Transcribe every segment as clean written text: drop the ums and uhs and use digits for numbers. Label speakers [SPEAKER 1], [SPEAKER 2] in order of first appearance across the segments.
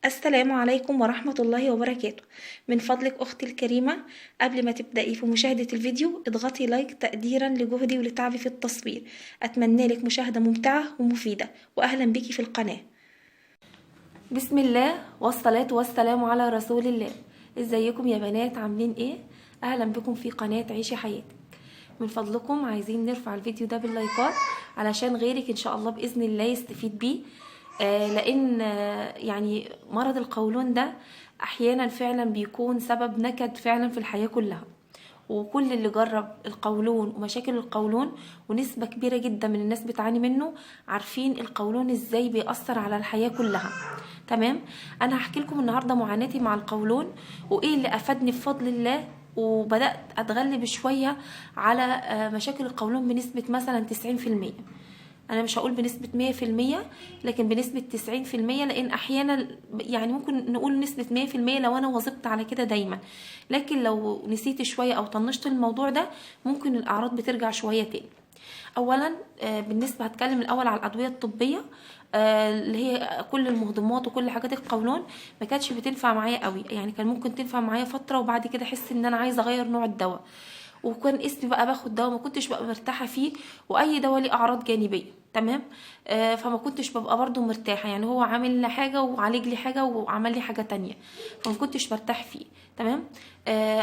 [SPEAKER 1] السلام عليكم ورحمة الله وبركاته. من فضلك أختي الكريمة، قبل ما تبدأي في مشاهدة الفيديو اضغطي like تقديرا لجهدي ولتعبي في التصوير. أتمنى لك مشاهدة ممتعة ومفيدة، وأهلا بك في القناة. بسم الله والصلاة والسلام على رسول الله. ازيكم يا بنات، عاملين ايه؟ اهلا بكم في قناة عيشي حياتك. من فضلكم عايزين نرفع الفيديو ده باللايكات علشان غيرك ان شاء الله باذن الله يستفيد بيه، لان يعني مرض القولون ده احيانا فعلا بيكون سبب نكد فعلا في الحياة كلها، وكل اللي جرب القولون ومشاكل القولون ونسبة كبيرة جدا من الناس بتعاني منه عارفين القولون ازاي بيأثر على الحياة كلها. تمام، انا هحكي لكم النهاردة معاناتي مع القولون وايه اللي افادني بفضل الله، وبدأت اتغلب شوية على مشاكل القولون بنسبة مثلا 90%. انا مش هقول بنسبة 100% لكن بنسبة 90%، لان احيانا يعني ممكن نقول نسبة 100% لو انا واظبت على كده دايما، لكن لو نسيت شوية او طنشت الموضوع ده ممكن الاعراض بترجع شوية تاني. اولا بالنسبة هتكلم الاول على الادوية الطبية اللي هي كل المهضمات وكل حاجات القولون ما كانتش بتنفع معايا قوي، يعني كان ممكن تنفع معايا فترة وبعد كده احس ان انا عايزة اغير نوع الدواء، وكان اسمي بقى باخد دواء ما كنتش بقى مرتاحة فيه، واي دواء ليه اعراض جانبيه. تمام، فما كنتش ببقى برضو مرتاحة، يعني هو عامل لي حاجة وعالج لي حاجة وعمل لي حاجة تانية، فما كنتش برتاح فيه. تمام،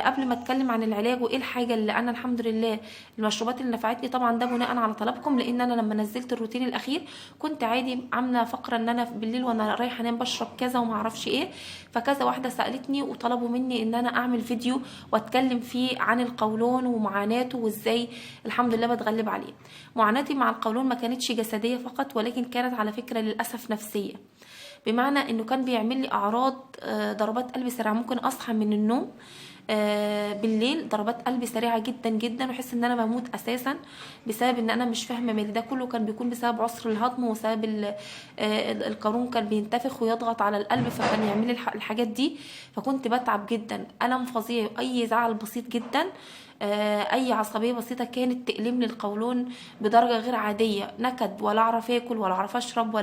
[SPEAKER 1] قبل ما اتكلم عن العلاج وايه الحاجة اللي انا الحمد لله المشروبات اللي نفعتني، طبعا ده بناء على طلبكم، لان انا لما نزلت الروتين الاخير كنت عادي عامله فقره ان انا بالليل وانا رايحة انام بشرب كذا وما اعرفش ايه، فكذا واحدة سالتني وطلبوا مني ان انا اعمل فيديو واتكلم فيه عن القولون ومعاناته وازاي الحمد لله بتغلب عليه. معاناتي مع القولون ما كانتش جسدية فقط، ولكن كانت على فكرة للاسف نفسية، بمعنى انه كان بيعمل لي اعراض ضربات قلب سريعة، ممكن اصحى من النوم بالليل ضربات قلب سريعة جدا جدا واحس ان انا بموت اساسا، بسبب ان انا مش فاهمه مالي. ده كله كان بيكون بسبب عسر الهضم وسبب القولون كان بينتفخ ويضغط على القلب، فكان يعمل لي الحاجات دي، فكنت بتعب جدا، الم فظيع، اي زعل بسيط جدا، اي عصبية بسيطة كانت تألمني القولون بدرجة غير عادية، نكد، ولا اعرف اكل ولا اعرف اشرب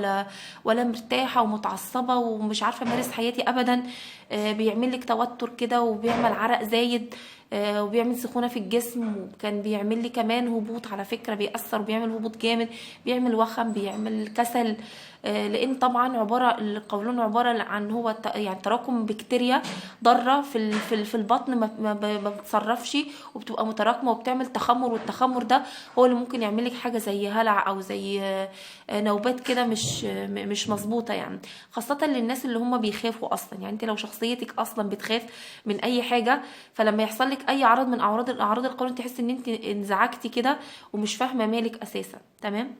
[SPEAKER 1] ولا مرتاحة ومتعصبه ومش عارفه امارس حياتي ابدا. بيعمل لك توتر كده، وبيعمل عرق زايد، وبيعمل سخونة في الجسم، وكان بيعمل لي كمان هبوط على فكرة، بيأثر وبيعمل هبوط جامد، بيعمل وخم، بيعمل كسل، لان طبعا عبارة القولون عبارة عن هو يعني تراكم بكتيريا ضارة في البطن ما بتتصرفش وبتبقى متراكمه وبتعمل تخمر، والتخمر ده هو اللي ممكن يعمل لك حاجة زي هلع او زي نوبات كده مش مظبوطة، يعني خاصة للناس اللي هم بيخافوا اصلا. يعني انت لو شخصيتك اصلا بتخاف من اي حاجة، فلما يحصل لك اي عرض من اعراض القولون تحس ان انت انزعجتي كده ومش فاهمه مالك اساسا. تمام،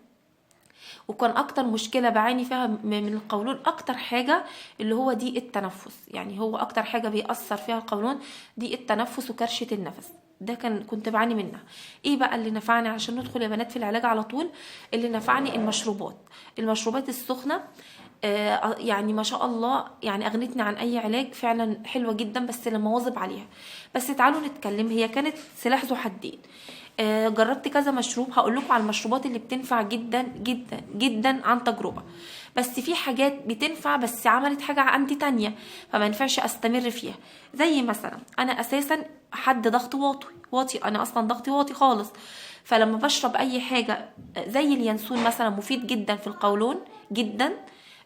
[SPEAKER 1] وكان اكتر مشكلة بعاني فيها من القولون اكتر حاجة اللي هو ضيق التنفس، يعني هو اكتر حاجة بيأثر فيها القولون ضيق التنفس وكرشه النفس، ده كنت بعاني منها. ايه بقى اللي نفعني عشان ندخل يا بنات في العلاج على طول؟ اللي نفعني المشروبات السخنة، يعني ما شاء الله، يعني اغنتني عن اي علاج، فعلا حلوة جدا، بس لما واظب عليها. بس تعالوا نتكلم، هي كانت سلاح ذو حدين. جربت كذا مشروب، هقول لكم على المشروبات اللي بتنفع جدا جدا جدا عن تجربه، بس في حاجات بتنفع بس عملت حاجة عندي تانية فما ينفعش استمر فيها. زي مثلا انا اساسا حد ضغط واطي، انا اصلا ضغطي واطي خالص، فلما بشرب اي حاجة زي اليانسون مثلا مفيد جدا في القولون جدا،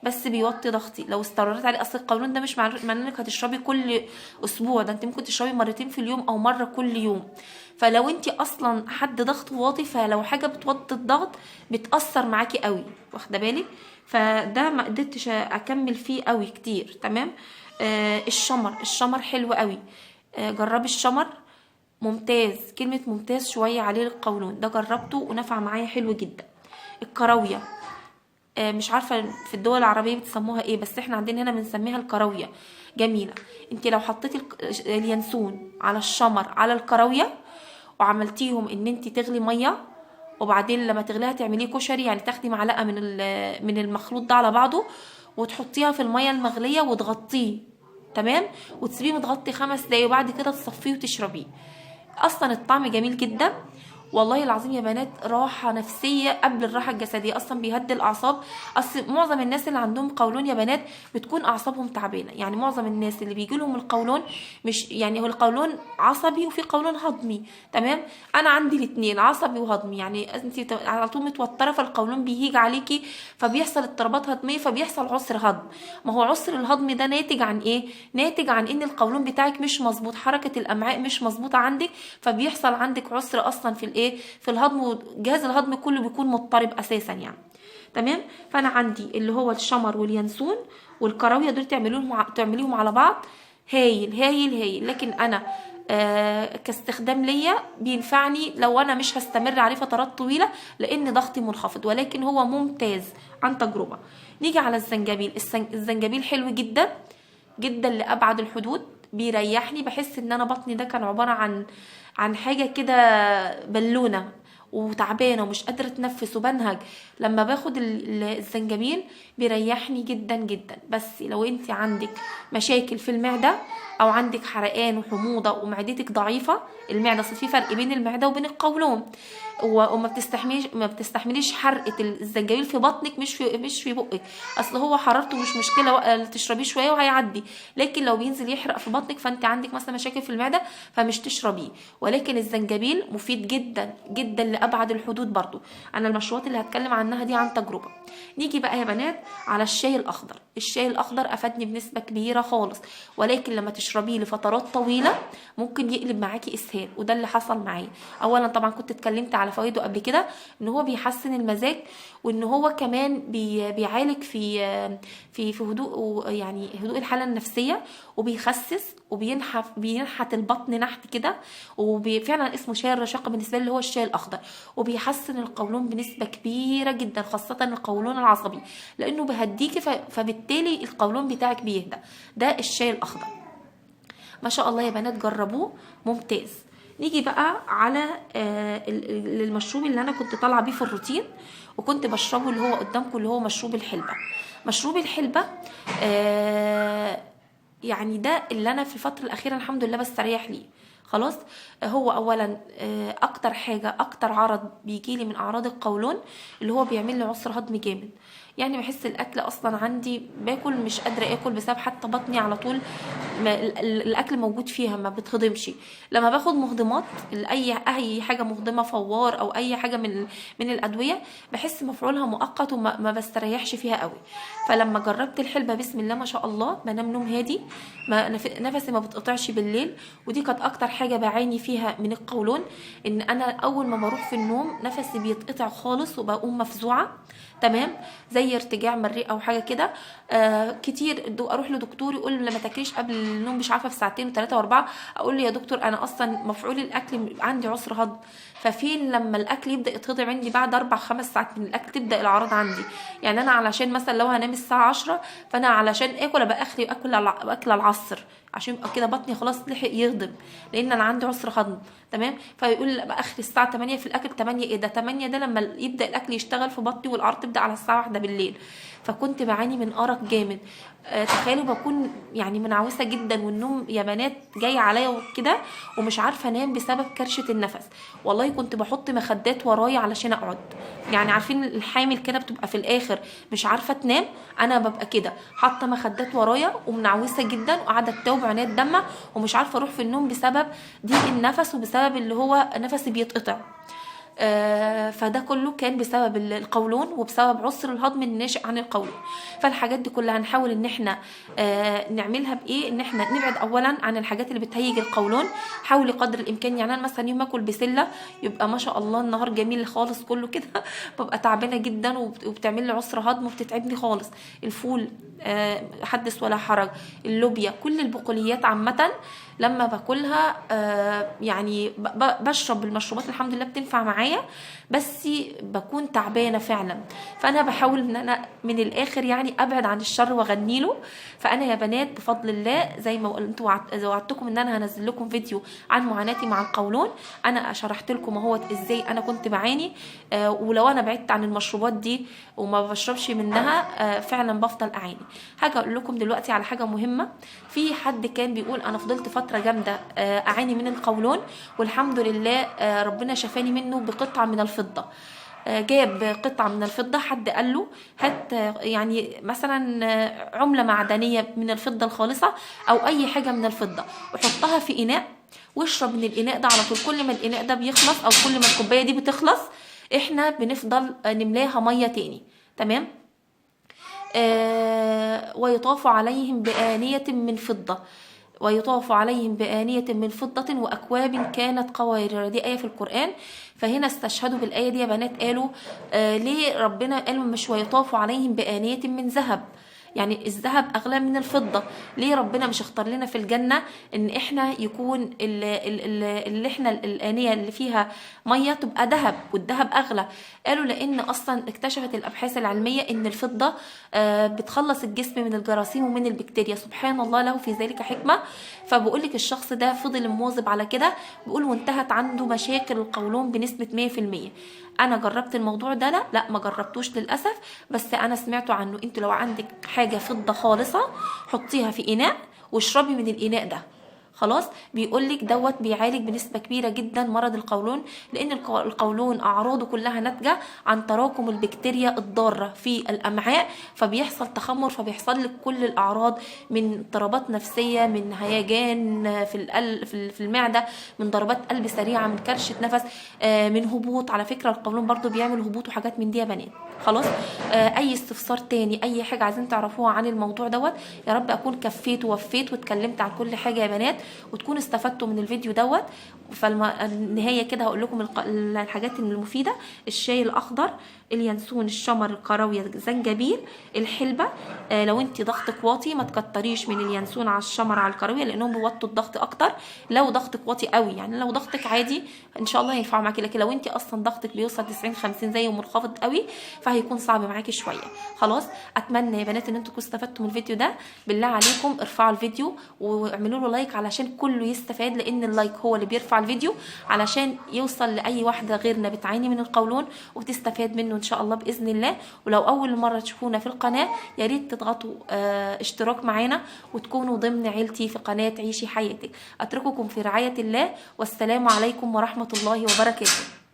[SPEAKER 1] بس بيوطي ضغطي لو استمريت عليه. اصل القولون ده مش معناه انك هتشربي كل اسبوع، ده انت ممكن تشربي مرتين في اليوم او مرة كل يوم. فلو انت اصلا حد ضغط واطي، فلو حاجة بتوطي الضغط بتاثر معاكي قوي، واخده بالك؟ فده ما قدرتش اكمل فيه قوي كتير. تمام، الشمر حلو قوي، جربي الشمر ممتاز، كلمة ممتاز شوية عليه القولون ده، جربته ونفع معايا حلو جدا. الكراويه، مش عارفه في الدول العربية بتسموها ايه، بس احنا عندنا هنا بنسميها الكراويه، جميلة. انت لو حطيتي اليانسون على الشمر على الكراويه وعملتيهم ان انت تغلي مية، وبعدين لما تغليها تعمليه كشري، يعني تاخدي معلقه من المخلوط ده على بعضه وتحطيها في المية المغليه وتغطيه، تمام، وتسيبيه متغطي 5 دقايق، وبعد كده تصفية وتشربيه. اصلا الطعم جميل جدا، والله العظيم يا بنات راحة نفسية قبل الراحة الجسدية، اصلا بيهدي الاعصاب. اصل معظم الناس اللي عندهم قولون يا بنات بتكون اعصابهم تعبانة، يعني معظم الناس اللي بيجي لهم القولون مش يعني هو القولون عصبي وفي قولون هضمي، تمام؟ انا عندي الاثنين عصبي وهضمي، يعني انت على طول متوترة فالقولون بيهيج عليكي، فبيحصل اضطرابات هضميه، فبيحصل عسر هضم. ما هو عسر الهضم ده ناتج عن ايه؟ ناتج عن ان القولون بتاعك مش مظبوط، حركة الامعاء مش مظبوطة عندك، فبيحصل عندك عسر اصلا في الايه؟ في الهضم، وجهاز الهضم كله بيكون مضطرب اساسا يعني، تمام؟ فانا عندي اللي هو الشمر واليانسون والكراويه، دول تعمليهم على بعض هايل هايل هايل. لكن انا كاستخدام ليا بينفعني لو انا مش هستمر عليه فترات طويلة لان ضغطي منخفض، ولكن هو ممتاز عن تجربه. نيجي على الزنجبيل. الزنجبيل حلو جدا جدا لابعد الحدود، بيريحني، بحس ان انا بطني ده كان عبارة عن حاجة كده بالونه وتعبانه ومش قادرة اتنفس وبنهج. لما باخد الزنجبيل بيريحني جدا جدا. بس لو انت عندك مشاكل في المعدة او عندك حرقان وحموضه ومعدتك ضعيفة، المعدة اصل في فرق بين المعدة وبين القولون، وما بتستحمليش حرقه الزنجبيل في بطنك، مش في بقك، اصل هو حرارته مش مشكلة، تشربيه شوية وهيعدي، لكن لو بينزل يحرق في بطنك فانت عندك مثلا مشاكل في المعدة فمش تشربيه. ولكن الزنجبيل مفيد جدا جدا لابعد الحدود. برضو انا المشروبات اللي هتكلم عنها دي عن تجربه. نيجي بقى يا بنات على الشاي الاخضر. الشاي الاخضر افادني بنسبة كبيرة خالص، ولكن لما تشربيه لفترات طويلة ممكن يقلب معاكي اسهال، وده اللي حصل معايا. اولا طبعا كنت اتكلمت على فوائده قبل كده، ان هو بيحسن المزاج، وان هو كمان بيعالج في في في هدوء، يعني هدوء الحالة النفسية، وبيخسس وبينحف، بينحت البطن نحت كده، وفعلا اسمه شاي الرشاقه بالنسبة لي اللي هو الشاي الاخضر. وبيحسن القولون بنسبة كبيرة جدا، خاصة القولون العصبي، لانه بيهديكي، فبالتالي القولون بتاعك بيهدى. ده الشاي الاخضر ما شاء الله يا بنات، جربوه ممتاز. نيجي بقى على المشروب اللي انا كنت طالعه بيه في الروتين وكنت بشربه، اللي هو قدامكم، اللي هو مشروب الحلبة. مشروب الحلبة يعني ده اللي انا في الفترة الاخيرة الحمد لله بستريح ليه خلاص. هو اولا اكتر حاجة، اكتر عرض بيجيلي من اعراض القولون اللي هو بيعمل لي عسر هضم جامد، يعني بحس الاكل اصلا عندي باكل مش قادرة اكل بسبب حتى بطني على طول الاكل موجود فيها ما بتهضمش. لما باخد مهضمات، اي حاجة مهضمه، فوار او اي حاجة من الادوية، بحس مفعولها مؤقت وما بستريحش فيها قوي. فلما جربت الحلبة بسم الله ما شاء الله بنام نوم هادي، ما نفسي ما بتقطعش بالليل، ودي كانت اكتر حاجة بعاني فيها من القولون، ان انا اول ما بروح في النوم نفسي بيتقطع خالص وبقوم مفزوعه، تمام، زي ارتجاع مريء او حاجة كده. كتير اروح لدكتور يقول لي ما تاكليش قبل النوم مش عارفه بساعتين وثلاثة واربعة، اقول له يا دكتور انا اصلا مفعول الاكل عندي عسر هضم، ففين لما الاكل يبدا يتهضم عندي بعد 4 5 ساعات من الاكل تبدا الاعراض عندي. يعني انا علشان مثلا لو هنام الساعة 10 فانا علشان اكل ابقى اخري اكل العصر عشان يبقى كده بطني خلاص لحق يهضم، لان انا عندي عسر هضم، تمام. فيقول ابقى اخري الساعة 8 في الاكل، 8 ايه ده 8 ده لما يبدا الاكل يشتغل في بطني والاعراض تبدا على الساعة 1 بالليل. فكنت بعاني من ارق جامد، تخيلوا بكون يعني منعوسه جدا، والنوم يا بنات جاي عليا وكده، ومش عارفه انام بسبب كرشه النفس. والله كنت بحط مخدات ورايا علشان اقعد، يعني عارفين الحامل كده بتبقى في الاخر مش عارفه تنام، انا ببقى كده حاطه مخدات ورايا ومنعوسه جدا وقاعدة اتوب عينيا تدمع ومش عارفه اروح في النوم بسبب ضيق النفس وبسبب اللي هو نفسي بيتقطع. فده كله كان بسبب القولون وبسبب عسر الهضم الناشئ عن القولون. فالحاجات دي كلها هنحاول ان احنا نعملها بايه؟ ان احنا نبعد اولا عن الحاجات اللي بتهيج القولون، حاولي قدر الامكان. يعني انا مثلا يوم اكل بسلة يبقى ما شاء الله النهار جميل خالص كله كده، ببقى تعبانة جدا وبتعمل لي عسر هضم وبتتعبني خالص. الفول حدث ولا حرج، اللوبيا، كل البقوليات عامة لما باكلها يعني بشرب المشروبات الحمد لله بتنفع معايا. معايا، بس بكون تعبانة فعلا. فانا بحاول ان انا من الاخر يعني ابعد عن الشر واغني له. فانا يا بنات بفضل الله زي ما قلت وعدتكم ان انا هنزل لكم فيديو عن معاناتي مع القولون. انا شرحت لكم اهوت ازاي انا كنت بعاني، ولو انا بعدت عن المشروبات دي وما بشربش منها فعلا بفضل اعاني. هاجي اقول لكم دلوقتي على حاجة مهمة. في حد كان بيقول انا فضلت فترة جامدة اعاني من القولون، والحمد لله ربنا شفاني منه بقطعه من الفضة. جاب قطعة من الفضة، حد قال له هات يعني مثلا عملة معدنية من الفضة الخالصة أو أي حاجة من الفضة، وحطها في إناء واشرب من الإناء ده على طول. كل ما الإناء ده بيخلص أو كل ما الكوباية دي بتخلص إحنا بنفضل نملاها مية تاني، تمام؟ ويطاف عليهم بآنية من فضة، ويطاف عليهم بآنية من فضة وأكواب كانت قوارير. دي آية في القرآن. فهنا استشهدوا بالآية دي يا بنات، قالوا ليه ربنا قال مش ويطاف عليهم بآنية من ذهب؟ يعني الذهب أغلى من الفضة، ليه ربنا مش اختار لنا في الجنة إن إحنا يكون اللي إحنا الآنية اللي فيها مية تبقى ذهب والذهب أغلى؟ قالوا لأن أصلا اكتشفت الأبحاث العلمية إن الفضة بتخلص الجسم من الجراثيم ومن البكتيريا. سبحان الله له في ذلك حكمة. فبقولك الشخص ده فضل مواظب على كده، بيقول وانتهت عنده مشاكل القولون بنسبة 100%. انا جربت الموضوع ده؟ لا ما جربتوش للاسف، بس انا سمعته عنه. انتوا لو عندك حاجة فضة خالصة حطيها في اناء واشربي من الاناء ده، خلاص. بيقولك دوت بيعالج بنسبة كبيرة جدا مرض القولون، لان القولون اعراضه كلها ناتجة عن تراكم البكتيريا الضارة في الامعاء، فبيحصل تخمر، فبيحصل لك كل الاعراض من اضطرابات نفسية، من هيجان في المعدة، من ضربات قلب سريعة، من كرشه نفس، من هبوط. على فكرة القولون برضو بيعمل هبوط وحاجات من دي يا بنات. خلاص، اي استفسار تاني، اي حاجة عايزين تعرفوها عن الموضوع دوت، يا رب اكون كفيت ووفيت واتكلمت عن كل حاجة يا بنات، وتكونوا استفدتوا من الفيديو دوت. فالنهايه كده هقول لكم الحاجات المفيدة: الشاي الاخضر، اليانسون، الشمر، الكراويه، الزنجبيل، الحلبة. لو انت ضغطك واطي ما تكتريش من اليانسون على الشمر على الكراويه، لانهم بيوطوا الضغط اكتر. لو ضغطك واطي قوي، يعني لو ضغطك عادي ان شاء الله ينفع معاكي، لكن لو انت اصلا ضغطك بيوصل 90 50 زي ومنخفض قوي فهيكون صعب معاكي شوية. خلاص، اتمنى يا بنات ان انتوا تكونوا استفدتوا من الفيديو ده. بالله عليكم ارفعوا الفيديو واعملوا له like علشان كله يستفاد، لان ال like هو اللي بيرفع الفيديو علشان يوصل لاي واحدة غيرنا بتعاني من القولون وتستفاد منه ان شاء الله باذن الله. ولو اول مرة تشوفونا في القناة يا ريت تضغطوا اشتراك معانا وتكونوا ضمن عيلتي في قناة عيشي حياتك. اترككم في رعاية الله، والسلام عليكم ورحمة الله وبركاته.